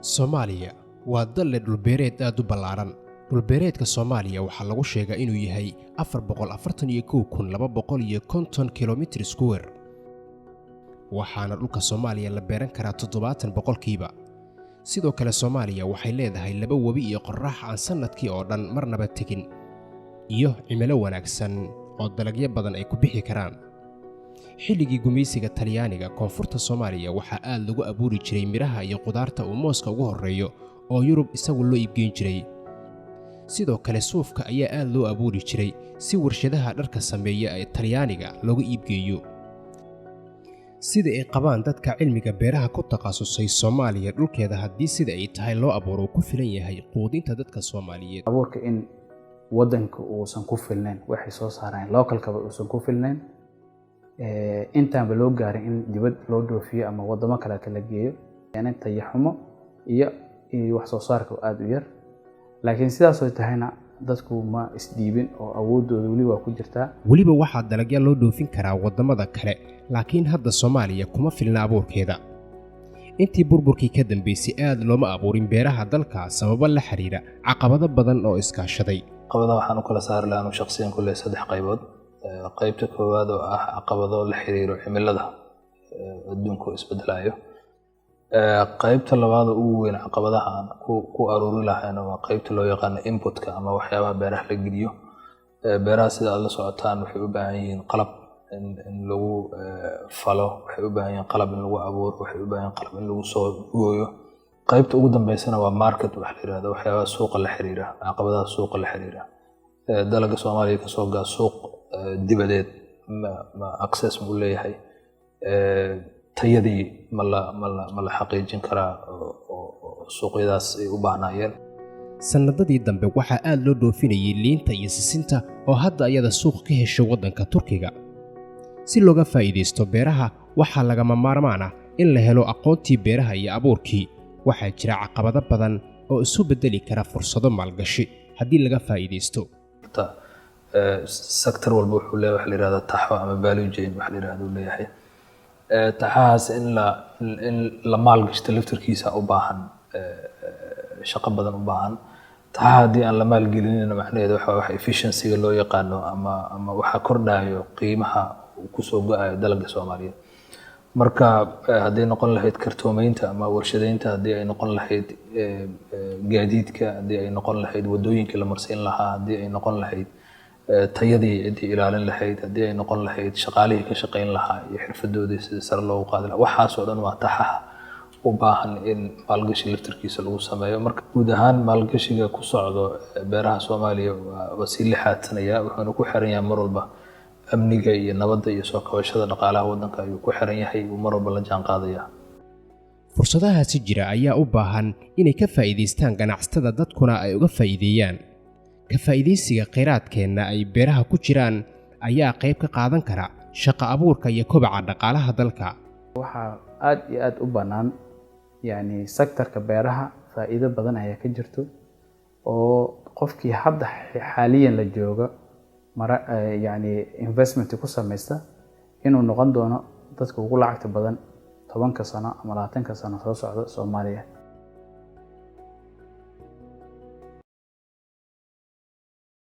Soomaaliya waa dal leh dhulbeereed aad u ballaaran. Dhulbeereedka Soomaaliya waxaa lagu sheegaa inuu yahay 441,250 kilomitir square, waxaana dhulka Soomaaliya la beeran karaa 70%. Sidoo kale, Soomaaliya waxay leedahay laba webi iyo qorrax aan sannadkii oo dhan marnaba tegin iyo cimilo wanaagsan oo dalagyo badan ay ku bixi karaan. Xilligii gumaysiga Talyaaniga, koonfurta Soomaaliya waxaa aad lagu abuuri jiray midhaha iyo qudaarta uu mooska ugu horreeyo oo Yurub isagu loo iibgeyn jiray. Sidoo kale, suufka ayaa aad loo abuuri jiray si warshadaha dharka sameeya ee Talyaaniga looga iibgeeyo. Sida ay qabaan dadka cilmiga beeraha ku takhasusay, Soomaaliya dhulkeeda haddii sida ay tahay loo abuuro uu ku filan yahay quudinta dadka Soomaaliyeed. Abuurka in wadanka uusan ku filnayn, waxay soo saaraan localkaba uusan ku filnayn, intaanba loo gaarin in dibad loo dhoofiyo ama wadamo kaleeto la geeyo, yani tayo xumo iyo wax soo saarka oo aada u yar. Laakiin sidaasoo tahayna dadku ma isdhiibin oo awooddooda weli waa ku jirtaa. Weliba waxaa dalagya loo dhoofin karaa waddamada kale, laakiin hadda Soomaaliya kuma filna abuurkeeda. Intii burburkii ka dambeysay aad looma abuurin beeraha dalka sababo la xiriira caqabado badan oo iskaashaday. Caqabadaha waxaan u kala saari lahaa anu shaqsiyan kulle saddex qaybood. Qaybta koowaad oo ah caqabado la xiriiro cimilada adduunka oo isbedelayo. Qaybta labaad oo ugu weyn caqabadaha aan ku aruuri lahayna waa qaybta loo yaqaano inputka ama waxyaabaha beeraha la geliyo. Beeraha, sida aad la socotaan, waxay u baahan yihiin qalab in lagu falo, waxay u baahan yihiin qalab in lagu abuuro, waxay u baahan yihiin qalab in lagu soo gooyo. Qaybta ugu dambeysana waa market wax la yirahdo, waxyaabaha suuqa la xiriira, caqabadaha suuqa la xiriira. Dalagga Soomaaliya kasoo gaa suuq dibadeed ma access ma u leeyahay? Tayadii ma la xaqiijin karaa oo suuqyadaas ay u baahnaayeen? Sannadadii dambe waxaa aad loo dhoofinayay liinta iyo sisinta oo hadda ayada suuq ka hesho waddanka Turkiga. Si looga faa'iidaysto beeraha, waxaa lagama maarmaan ah in la helo aqoontii beeraha iyo abuurkii. Waxaa jira caqabado badan oo isu beddeli kara fursado maalgashi haddii laga faa'iidaysto. Sector walba wuxuu leeyahay waxa la yihahdo taxo ama value chain waxa la yihahdo uu leeyahay. Taxahaas in la maalgashto laftarkiisa u baahan shaqo badan u baahan. Taxaha haddii aan la maalgelinina, macnaheedu waxa waxa efficiency-ga loo yaqaano ama waxa kordhayo qiimaha uu kusoo go-ayo dalagga Soomaaliyeed. Marka hadday noqon lahayd kartoomeynta ama warshadeynta, haddii ay noqon lahayd gaadiidka, haddii ay noqon lahayd waddooyinkii la marsiin lahaa, haddii ay noqon lahayd tayadii ciddii ilaalin lahayd, haddii ay noqon lahayd shaqaalihii ka shaqayn lahaa iyo xirfadoodii sidii sare loogu qaadi lahaa, waxaasoo dhan waa taxaha u baahan in maalgashi laftarkiisa lagu sameeyo. Marka guud ahaan maalgashiga ku socdo beeraha Soomaaliya waa sii lixaadsanaya, wuxuuna ku xiran yahay mar walba amniga iyo nabadda iyo soo kabashada dhaqaalaha waddanka ayuu ku xiran yahay, uu mar walba la jaan qaadaya. Fursadahaasi jira ayaa u baahan inay ka faa'iidaystaan ganacsatada, dadkuna ay uga faa'iideeyaan. Ka faa'iidaysiga kheyraadkeenna ay beeraha ku jiraan ayaa qayb ka qaadan kara shaqo abuurka iyo kobaca dhaqaalaha dalka. Waxaa aada iyo aada u bannaan, yani, sectorka beeraha faa'iido badan ayaa ka jirto oo qofkii hadda xaaliyan la jooga mara, yani, investment ku samaysta inuu noqon doono dadka ugu lacagta badan 10-ka sano ama 20-ka sano soo socda Soomaaliya.